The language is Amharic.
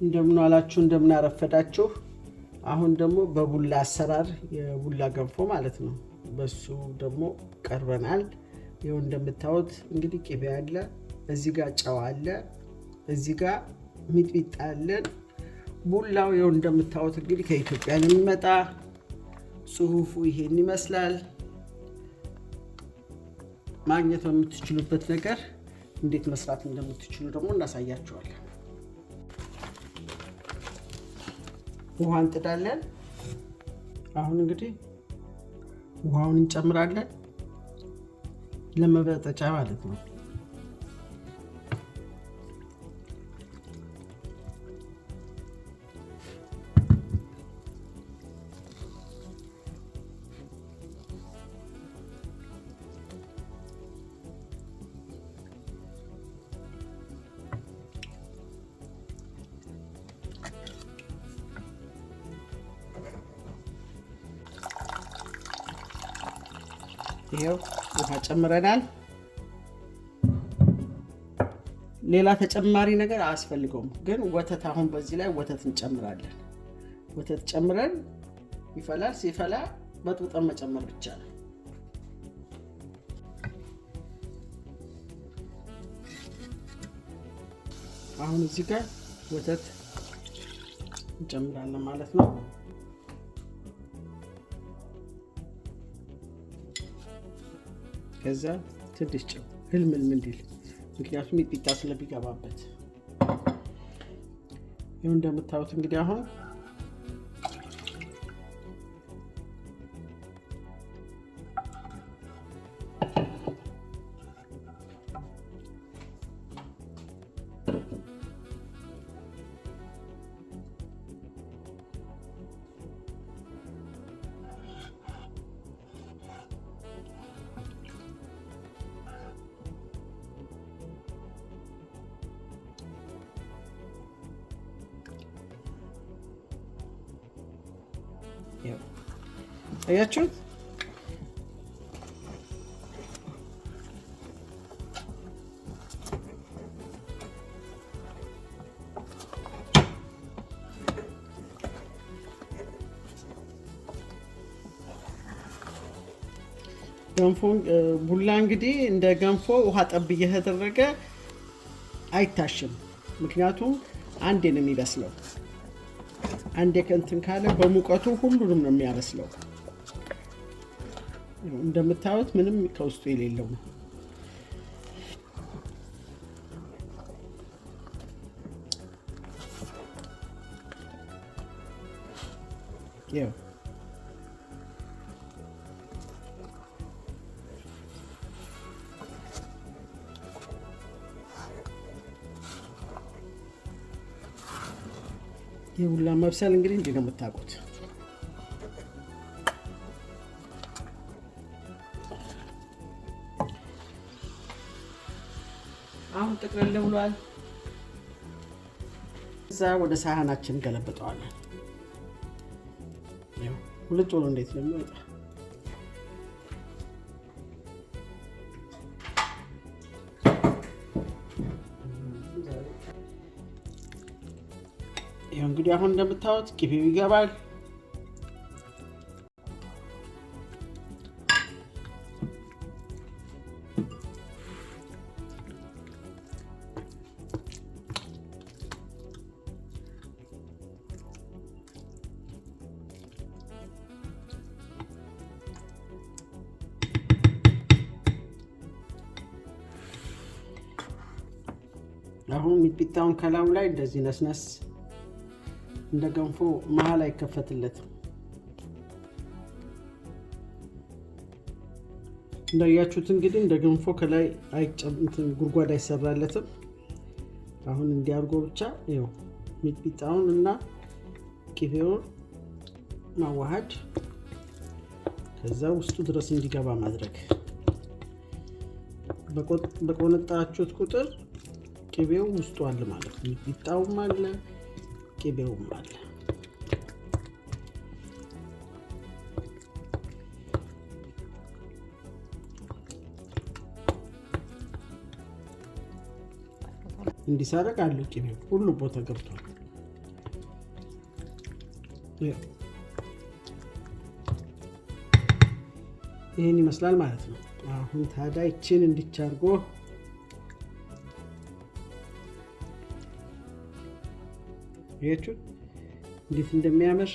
እንደምን ዋላችሁ፣ እንደምን አረፈዳችሁ። አሁን ደግሞ በቡላ አሰራር የቡላ ገንፎ ማለት ነው። በሱ ደግሞ ቀርበናል። ይኸው እንደምታዩት እንግዲህ ቅቤ አለ፣ እዚህ ጋር ጨው አለ፣ እዚህ ጋር ሚጥሚጣ አለን። ቡላው ይኸው እንደምታዩት እንግዲህ ከኢትዮጵያ ነው የሚመጣ። ጽሁፉ ይሄን ይመስላል። ማግኘት በምትችሉበት ነገር እንዴት መስራት እንደምትችሉ ደግሞ እናሳያችኋለን። ውሃ እንጥዳለን። አሁን እንግዲህ ውሃውን እንጨምራለን ለመበጠጫ ማለት ነው። ይሄው ውሃ ጨምረናል። ሌላ ተጨማሪ ነገር አያስፈልገውም። ግን ወተት አሁን በዚህ ላይ ወተት እንጨምራለን። ወተት ጨምረን ይፈላል። ሲፈላ በጥብጠን መጨመር ብቻ ነው። አሁን እዚህ ጋር ወተት እንጨምራለን ማለት ነው። ከዛ ትንሽ ጨው ህልም ህልም እንዲል፣ ምክንያቱም ሚጥሚጣ ስለሚገባበት። ይኸው እንደምታዩት እንግዲህ አሁን አያችሁት? ገንፎ ቡላ እንግዲህ እንደ ገንፎ ውሃ ጠብ እየተደረገ አይታሽም። ምክንያቱም አንዴ ነው የሚበስለው። አንዴ ከእንትን ካለ በሙቀቱ ሁሉንም ነው የሚያበስለው። እንደምታዩት ምንም ከውስጡ የሌለው ነው። ይኸው የቡላ መብሰል እንግዲህ እንዲህ ነው የምታውቁት። አሁን ጥቅልል ብሏል። እዛ ወደ ሳህናችን እንገለብጠዋለን። ሁልጭ ብሎ እንዴት ነው የሚወጣ? ይኸው እንግዲህ አሁን እንደምታዩት ቅቤው ይገባል። አሁን ሚጥሚጣውን ከላዩ ላይ እንደዚህ ነስነስ፣ እንደ ገንፎ መሀል አይከፈትለትም። እንዳያችሁት እንግዲህ እንደ ገንፎ ከላይ ጉድጓድ አይሰራለትም። አሁን እንዲያርጎ ብቻ ይኸው ሚጥሚጣውን እና ቅቤውን ማዋሃድ፣ ከዛ ውስጡ ድረስ እንዲገባ ማድረግ። በቆነጣችሁት ቁጥር ቅቤው ውስጡ አለ ማለት ነው። ሚጥሚጣውም አለ፣ ቅቤውም አለ። እንዲሳረግ አለው ቅቤው ሁሉ ቦታ ገብቷል። ይህን ይመስላል ማለት ነው። አሁን ታዲያ ይችን እንዲቻርጎ ይሄችሁ እንዴት እንደሚያምር።